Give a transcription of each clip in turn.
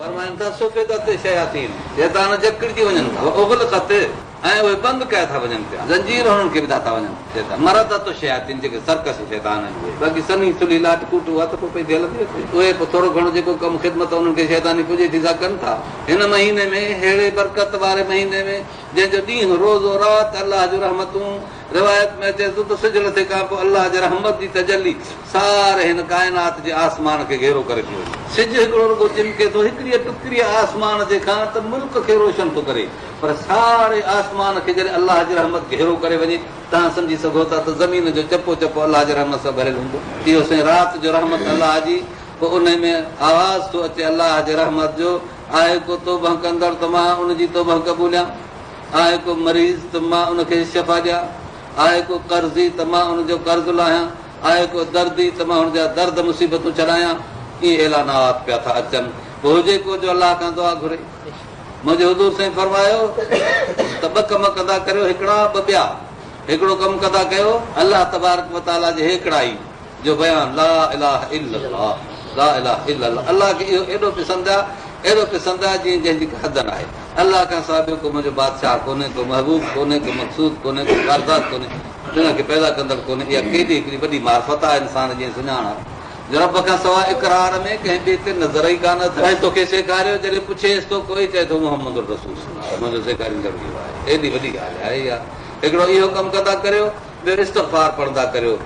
فرمائن ٿا، صفدت الشياطين، شيطان جڪڙجي وڃن ٿا، واغلقت، ۽ اهي بند ڪيا ٿا وڃن پيا، زنجير هنن کي وڌا ٿا وڃن، شيطان، مردة الشياطين، جيڪي سرڪش شيطان آهن اهي، باقي سنهي ٿلهي لاٽ ڪوٽ اها ته پوء پئي ٿي هلندي اچي، اهي پوء ٿورو گهڻو جيڪو ڪم خدمت انهن کي شيطاني پڄي ٿي سا ڪن ٿا. هن مهيني ۾، ههڙي برڪت واري مهيني ۾، جنهن جو ڏينهن، روزو، رات الله جون رحمتون، روايت ۾ اچي ٿو ته سج لٿي کان پوء الله جي رحمت جي تجلي ساري هن ڪائنات جي آسمان کي گهيرو ڪري ٿي وڃي. سج هڪڙو رڳو چمڪي ٿو هڪڙيء ٽڪريء آسمان جي کان ته ملڪ کي روشن ٿو ڪري پر ساري آسمان کي جڏهن الله جي رحمت گهيرو ڪري وڃي توهان سمجهي سگهو ٿا ته زمين جو چپو چپو الله جي رحمت سان ڀريل هوندو. اهو سائين رات جو رحمت الله جي پوء انهي ۾ آواز ٿو اچي الله جي رحمت جو آهي ڪو توبه ڪندڙ ته مان ان جي توبه قبوليان. آهي ڪو مريض ته مان ان کي شفا ڏيان، آهي ڪو قرضي ته مان ان جو قرض لاهيان، آهي ڪو دردي ته مان هن جا درد مصيبتون ڇڏايان. ائين اعلانات پيا ٿا اچن. پوء هجي ڪو جو الله کان دعا گهري. منهنجي حضور سائين فرمايو ته ٻه ڪم ڪندا ڪريو هڪڙا ٻه ٻيا. هڪڙو ڪم ڪندا ڪيو الله تبارڪ وتعاليٰ جي هيڪڙائي جو بيان لا اله الا الله لا اله الا الله الله کي اهو ايڏو پسند آ ايڏو پسند آ جيئن جنهن جي ڪا حد ناهي الله کان سواء ٻيو ڪو منهنجو بادشاهه ڪونهي ڪو محبوب ڪونهي ڪو مقصود ڪونهي ڪو ڪارساز ڪونهي دنيا کي پيدا ڪندڙ ڪونهي اها ڪيڏي هڪڙي وڏي معرفت آ انسان جي سڃاڻ آ جو رب کان سواء اقرار ۾ ڪنهن ٻئي تي نظر ئي ڪانه اٿس ۽ توکي سيکاريو جڏهن پڇيس ٿو ڪوئي چئي ٿو محمد رسول الله منهنجو سيکاريندڙ اهو آهي ايڏي وڏي ڳالهه آهي اها هڪڙو اهو ڪم ڪندا ڪريو ٻيو استغفار پڙهندا ڪريو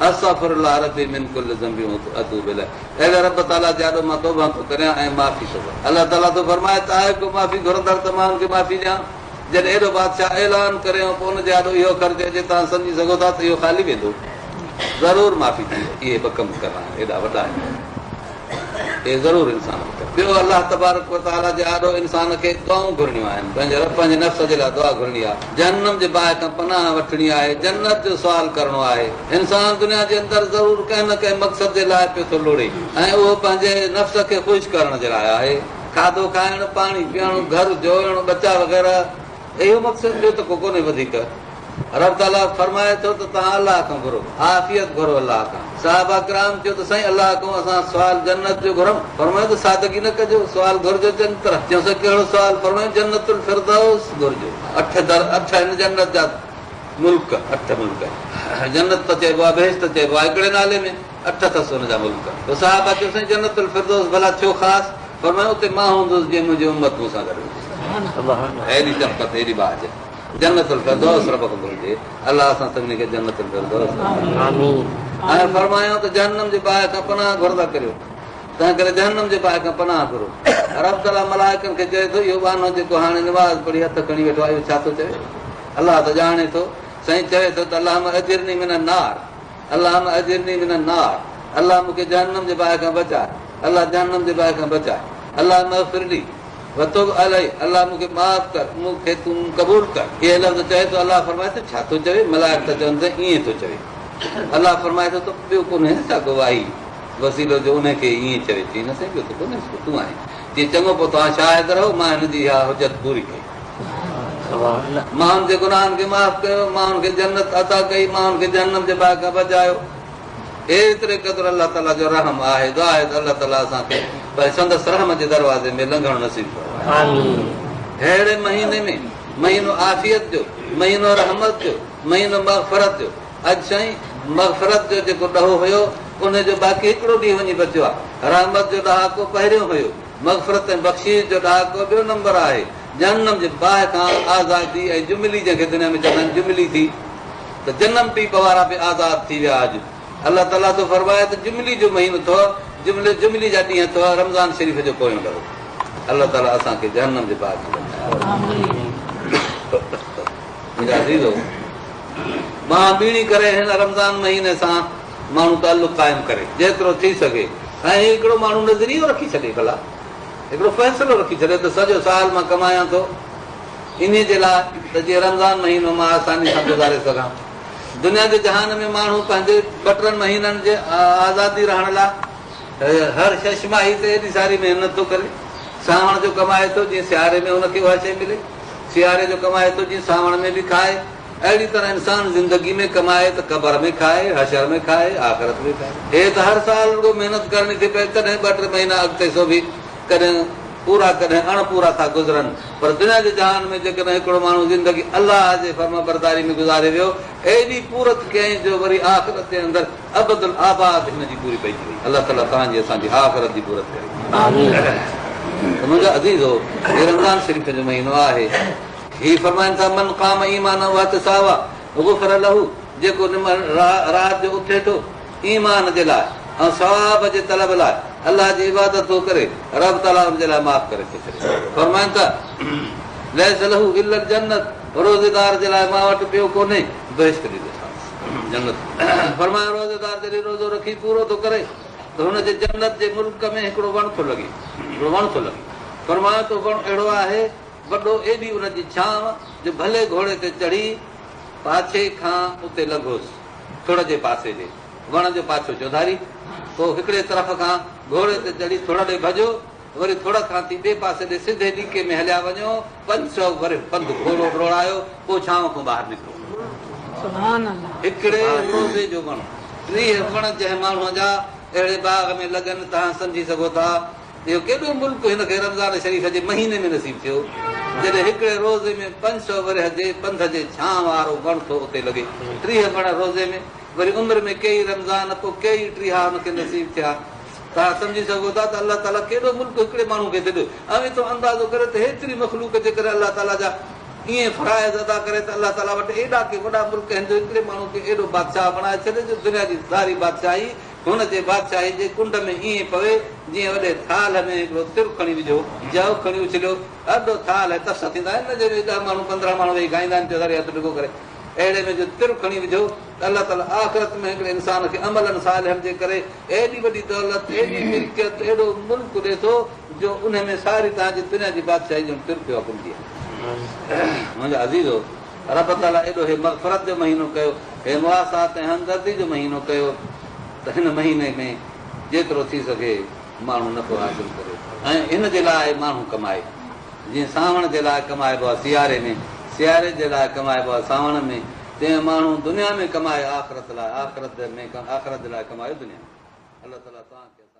استغفر الله ربي من ڪل ذنب واتوب اليه اهڙي رب تعاليٰ جي آڏو مان توبه ٿو ڪريان ۽ معافي ٿو گهران. الله تعاليٰ ٿو فرمائي ته آهي ڪو معافي گهرندڙ ته مان ان کي معافي ڏيان. جڏهن ايڏو بادشاهه اعلان ڪري ۽ پوء ان جي آڏو اهو اکر چئجي توهان سمجهي سگهو ٿا ته اهو خالي ويندو. ضرور معافي ٿيندي. اهي ٻه ڪم ڪرڻا ايڏا وڏا آهن. اهي ضرور انسان کي ڪرڻ. ٻيو الله تبارڪ و تعاليٰ جي آڏو انسان کي دعائون گهرڻيون آهن. پنهنجي رب پنهنجي نفس جي لاء دعا گهرڻي آهي. جهنم جي باهه کان پناهه وٺڻي آهي. جنت جو سوال ڪرڻو آهي. انسان دنيا جي اندر ضرور ڪنهن نه ڪنهن مقصد جي لاء پيو ٿو لوڙي ۽ اهو پنهنجي نفس کي خوش ڪرڻ جي لاء آهي. کاڌو کائڻ، پاڻي پيئڻ، گهر جوڙڻ، ٻچا وغيره اهو مقصد ٻيو ته ڪو ڪونهي وڌيڪ. رب تعاليٰ فرمائي ٿو ته توهان الله کان گهرو، عافيت گهرو الله کان. صحابه ڪرام چيو ته سائين الله کان اسان سوال جنت جو گهرون؟ فرمايو ته سادگي نه ڪجو، سوال گهرجو چڱي طرح. چيوسين ڪهڙو سوال؟ فرمايو جنت الفردوس گهرجو. اٺ در، اٺ آهن جنت جا ملڪ، اٺ ملڪ آهن. جنت ته چئبو آهي، بهشت چئبو آهي هڪڙي نالي ۾، اٺ اٿس ان جا ملڪ. پوء صحابه چيو سائين جنت الفردوس ڀلا ڇو خاص؟ فرمايو اتي مان هوندس جيئن منهنجي امت مون سان گڏ هوندي. ايڏي شفقت، ايڏي ٻاجهه. جنت الفردوس رب کان گهرجي الله اسان سڀني کي جنت الفردوس آمين ۽ فرمايو ته جهنم جي باهه کان پناهه گهرندا ڪريو تنهن ڪري جهنم جي باهه کان پناهه گهرو رب تعاليٰ ملائڪن کي چئي ٿو اهو ٻانهو جيڪو هاڻي نماز پڙهي هٿ کڻي ويٺو آهي اهو ڇا ٿو چوي الله ته ڄاڻي ٿو سائين چوي ٿو ته اللهم اجرني من النار اللهم اجرني من النار الله مون کي جهنم جي باهه کان بچاء الله جهنم جي باهه کان بچاء اللهم اغفر لي وتب علي، الله مون کي معاف ڪر، مون کي تون قبول ڪر. اهي لفظ چوي ٿو، الله فرمائي ٿو، ڇا ٿو چوي؟ ملائڪ ٿا چون ته ائين ٿو چوي. الله فرمائي ٿو ته ٻيو ڪونهي نه ڇا ڪو واهي وسيلو جو انهي کي ائين چوي؟ چي نه سائين ٻيو ته ڪونهي سو تون آهين. چي چڱو پوء توهان شاهد رهو مان هن جي اها حجت پوري ڪئي. مان هن جي گناهن کي معاف ڪيو، مان هن کي جنت عطا ڪئي، مان هن کي جهنم جي باهه کان بچايو. ايتري قدر الله تعاليٰ جو رحم آهي، دعا آهي ته الله تعاليٰ اسان کي پنهنجي سندس رحم جي دروازي ۾ لنگهڻ نصيب فرمائي. ههڙي مهيني ۾ مهينو عافيت جو، مهينو رحمت جو، مهينو مغفرت جو، اڄ سائين مغفرت جو جيڪو ڏهو هيو ان جو باقي هڪڙو ڏينهن وڃي بچيو آهي. رحمت جو ڏهاڪو پهريون هيو، مغفرت ۽ بخشيش جو ڏهاڪو ٻيو نمبر آهي. جهنم جي باهه کان آزادي ۽ جملي جنهن کي دنيا ۾ چوندا آهن جملي ٿي ته جنم پيپ وارا به آزاد ٿي ويا اڄ الله تعاليٰ ٿو فرمائي ته جملي جو مهينو اٿو جملي جملي جا ڏينهن اٿو رمضان شريف جو پويون ڏهو الله تعاليٰ اسان کي جهنم جي باهه کان بچائي. منهنجا عزيزو ٻانهن ٻيڻي ڪري هن رمضان مهيني سان ماڻهو تعلق قائم ڪري جيترو ٿي سگهي ۽ هڪڙو ماڻهو نظريو رکي ڇڏي ڀلا هڪڙو فيصلو رکي ڇڏي ته سڄو سال مان ڪمايان ٿو انهيء جي لاء ته جيئن رمضان مهينو مان آساني سان گذاري سگهان. دنيا جي جهان ۾ ماڻهو پنهنجي ٻه ٽن مهينن جي آزادي رهڻ لاء هر ششماهي تي ايڏي ساري محنت ٿو ڪري. سانوڻ جو ڪمائي ٿو جيئن سياري ۾ هن کي اها شيء ملي. سياري جو ڪمائي ٿو جيئن سانوڻ ۾ به کائي. اهڙي طرح انسان زندگي ۾ ڪمائي ته قبر ۾ کائي، حشر ۾ کائي، آخرت ۾ کائي. هي ته هر سال رڳو محنت ڪرڻي ٿي پئي تڏهن ٻه ٽي مهينا اڳتي سو به ڪڏهن پورا ڪڏهن اڻ پورا ٿا گذرن، پر دنيا جي جهان ۾ جيڪڏهن هڪڙو ماڻهو زندگي الله جي فرمانبرداري ۾ گذاري ويو، ايڏي پورت ڪيائين جو وري آخرت جي اندر ابد الآباد هن جي پوري پئجي وئي. الله تعاليٰ توهان جي اسان جي آخرت جي پورت ڪري. ته منهنجا عزيزو! هي رمضان شريف جو مهينو آهي. هي فرمائن ٿا، من قام ايمانا واحتسابا غفر له جيڪو رات جو اٿي ٿو ايمان جي لاء ۽ ثواب جي طلب لاء الله جي عبادت ٿو ڪري، رب تعاليٰ ان جي لاء معاف ڪري ٿو ڇڏي. فرمائن ٿا، ليس له الا الجنت روزيدار جي لاء مان وٽ ٻيو ڪونهي، بهشت ڏيندوسانس، جنت. فرمايو، روزيدار جڏهن روزو رکي پورو ٿو ڪري ته هن جي جنت جي ملڪ ۾ هڪڙو وڻ ٿو لڳي، هڪڙو وڻ ٿو لڳي. فرمايو ته وڻ اهڙو آهي وڏو، ايڏي ان جي ڇانو جو ڀلي گهوڙي تي چڙهي پاڇي کان اتي لنگهوس. ٿڙ جي پاسي ڏي، وڻ جو پاڇو چوڌاري، پوء هڪڙي طرف کان گهوڙي تي چڙهي ٿڙ ڏي ڀڄو، وري ٿڙ کان ٿي ٻئي پاسي ڏي سڌي ليڪي ۾ هليا وڃو، 500 ورهيه پنڌ گهوڙو ڊوڙايو، پوء ڇانو کان ٻاهر نڪرو. هڪڙي روزي جو وڻ، 30 وڻ جنهن ماڻهوء جا اهڙي باغ ۾ لڳن، توهان سمجهي سگهو ٿا اهو ڪيڏو ملڪ هن کي رمضان شريف جي مهيني ۾ نصيب ٿيو، جڏهن هڪڙي روزي ۾ 500 ورهيه جي پنڌ جي ڇانء وارو وڻ ٿو اتي لڳي. 30 وڻ روزي ۾، وري عمر ۾ ڪيئي رمضان، پوء ڪيئي ٽيها هن کي نصيب ٿيا. توهان سمجهي سگهو ٿا ته الله تعاليٰ ڪيڏو ملڪ هڪڙي ماڻهو کي ٿو ڏئي. اوهين ٿو اندازو ڪريو ته هيتري مخلوق جيڪڏهن الله تعاليٰ جا ائين فرائض ادا ڪري ته الله تعاليٰ وٽ ايڏا ڪي وڏا ملڪ آهن جو هڪڙي ماڻهو کي ايڏو بادشاهه بڻائي ڇڏي جو دنيا جي ساري بادشاهي هن جي بادشاهي جي ڪنڊ ۾ ائين پوي، جيئن وڏي ٿالهه ۾ هڪڙو تر کڻي وجهو، جو کڻي اڇليو، ارڏو ٿالهه ۽ طرس ٿيندا آهن نه، جنهن ۾ ڏهه ماڻهو 15 ماڻهو ويهي کائيندا آهن، چوڌاري هٿ ڊگهو ڪري. اهڙي ۾ جو تر کڻي وجهو ته الله تعاليٰ آخرت ۾ هڪڙي انسان کي عملن صالحن جي ڪري ايڏي وڏي دولت، ايڏي ملڪيت، ايڏو ملڪ ڏئي ٿو جو انهي ۾ ساري توهان جي دنيا جي بادشاهي ڄڻ تر پيو آهي ڪنڊيء. منهنجا عزيزو! رب تعاليٰ ايڏو هي مغفرت جو مهينو ڪيو، هي مواسات ۽ همدردي جو مهينو ڪيو ته هن مهيني ۾ جيترو ٿي سگهي ماڻهو نفعو حاصل ڪري ۽ هن جي لاء ماڻهو ڪمائي. جيئن سانوڻ جي لاء ڪمائبو آهي سياري ۾، سياري جي لاء ڪمائبو آهي سانوڻ ۾، تيئن ماڻهو دنيا ۾ ڪمائي آخرت لاء، آخرت ۾ آخرت جي لاء ڪمايو دنيا ۾. الله تعاليٰ توهان کي.